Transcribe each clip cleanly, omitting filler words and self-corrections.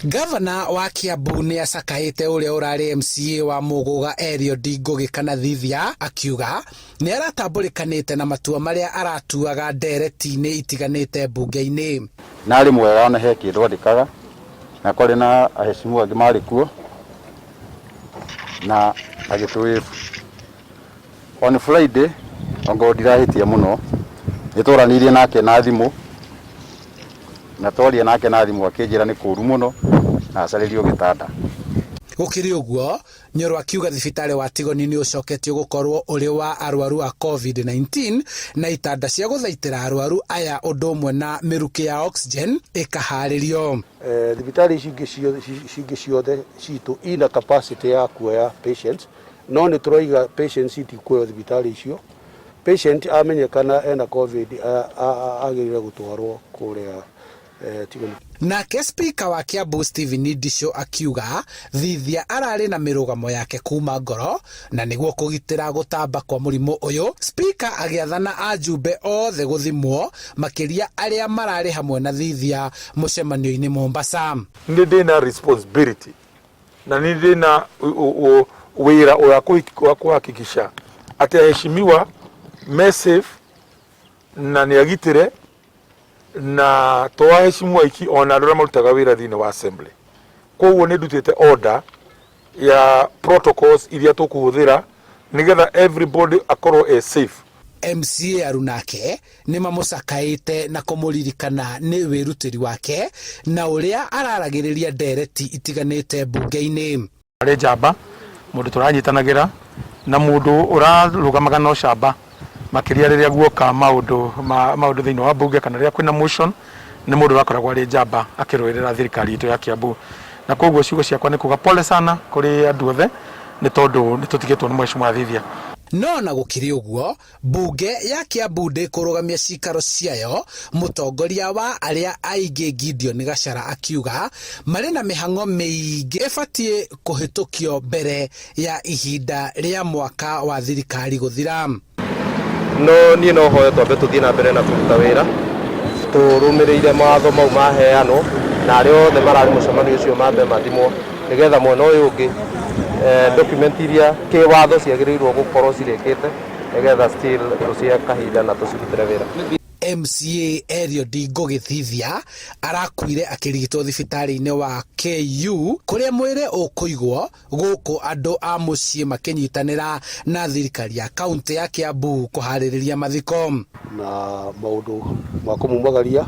Gavana wa Kiambu nĩ acakaĩte ũrĩa ũrarĩ MCA wa Muguga Eliud Ngugi kana Thithia, akiuga nĩ aratambũrĩkanĩte na matua marĩa aratuaga ndereti-inĩ itiganĩte mbunge-inĩ. Na arĩ mwega, ona he kĩndũ andĩkaga, na kwarĩ na aheshimu angĩ marĩ kuo na agĩtũwĩbu. On Friday, ongorwo ndirahĩtia mũno, nĩ twaranĩirie nake na thimũ, na twaria nake na thimũ akĩnjĩra nĩ kũũru mũno na acarĩrio gĩtanda. Gũkĩrĩ ũguo, Nyoro akiuga thibitarĩ wa Tigoni nĩ ũcoketio gũkorwo ũrĩ wa arwaru a COVID-19 na itanda cia gũthaitĩra arwaru aya ũndũ ũmwe na mĩrukĩ ya oxygen ĩkaharĩrio. Thibitarĩ ici ingĩ ciothe citũ ina capacity ya kuoya patients, no nĩ tũroiga patients itikuoywo thibitarĩ icio. Patient amenyekana ena COVID agĩrĩire gũtwarwo kũrĩa Tigoni. Nake Spika wa Kiambu Stephen Ndichu akiuga Thithia ararĩ na mĩrũgamo yake kuma ngoro na nĩguo kũgitĩra gũtamba kwa mũrimũ ũyũ. Spika agĩathana ajumbe othe gũthimwo, makĩria arĩa mararĩ hamwe na Thithia mũcemanio-inĩ Mombasa. Nĩ ndĩna responsibility na nĩ ndĩna wĩra wa kũhakikisha atĩ aheshimiwa me safe na nĩ agitĩre, na to aheshimiwa aiki, ona andũ arĩa marutaga wĩra thĩinĩ wa assembly. Koguo nĩ ndutĩte order ya protocols iria tũkũhũthĩra nĩgetha everybody akorwo e safe. MCA Arunake nĩ mamũcakaĩte na kũmũririkana nĩ wĩrutĩri wake na ũrĩa araragĩrĩria ndereti itiganĩte mbunge-inĩ. Arĩ njamba, mũndũ tũranyitanagĩra na mũndũ ũrarũgamaga na ũcamba, makĩria rĩrĩa guoka maũndũ ma maũndũ thĩinĩ wa mbunge kana rĩrĩa kwĩna motion, nĩ mũndũ ũrakoragwo arĩ njamba akĩrũĩrĩra thirikari itũ ya Kiambu. Na koguo ciugo ciakwa nĩ kuga pole sana kũrĩ andũ othe, nĩ tondũ nĩ tũtigĩtwo nĩ mheshimiwa Thithia. No na gũkĩrĩ ũguo, mbunge ya Kiambu ndĩkũrũgamia cikaro ciayo, mũtongoria wa arĩa aingĩ Gideon Gachara akiuga marĩ na mĩhang'o mĩingĩ ĩbatiĩ kũhĩtũkio mbere ya ihinda rĩa mwaka wa thirikari gũthira. No niĩ no hoyo twambe tũthiĩ na mbere na kũruta wĩra tũrũmĩrĩire mawatho mau maheanwo, na arĩa othe mararĩ mũcemanio ũcio mambe mathimwo, nĩgetha mwena ũyũ ũngĩ document iria kĩwatho ciagĩrĩirwo gũkorwo cirĩkĩte, nĩgetha still tũcihe kahinda na tũcirutĩre wĩra. MCA Eliud Ngugi Thithia arakuire akĩrigitwo thibitarĩ-inĩ wa KU kũrĩa mwĩrĩ ũkũigwo, gũkũ andũ a mũciĩ makĩnyitanĩra na thirikari ya kaunti ya Kiambu kũharĩrĩria mathiko. Na maũndũ ma kũmumagaria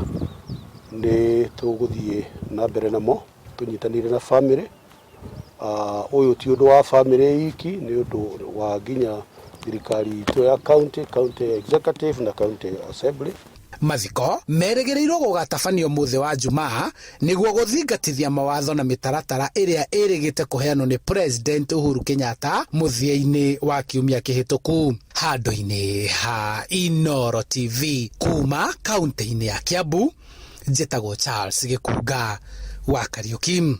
nĩ tũgũthiĩ na mbere namo tũnyitanĩire na family. Ũyũ ti ũndũ wa family iki, nĩ ũndũ wa nginya thirikari itũ ya county, county executive na county assembly. Mathiko merĩgĩrĩirwo gũgatabanio mũthĩ wa Jumaa nĩguo gũthingatithia mawatho na mĩtaratara ĩrĩa ĩrĩgĩte kũheanwo nĩ President Uhuru Kenyatta mũthia-inĩ wa kiumia kĩhĩtũku. Handũ-inĩ ha Inooro TV kuma kaunti-inĩ ya Kiambu, njĩtagwo Charles Gĩkunga wa Kariuki.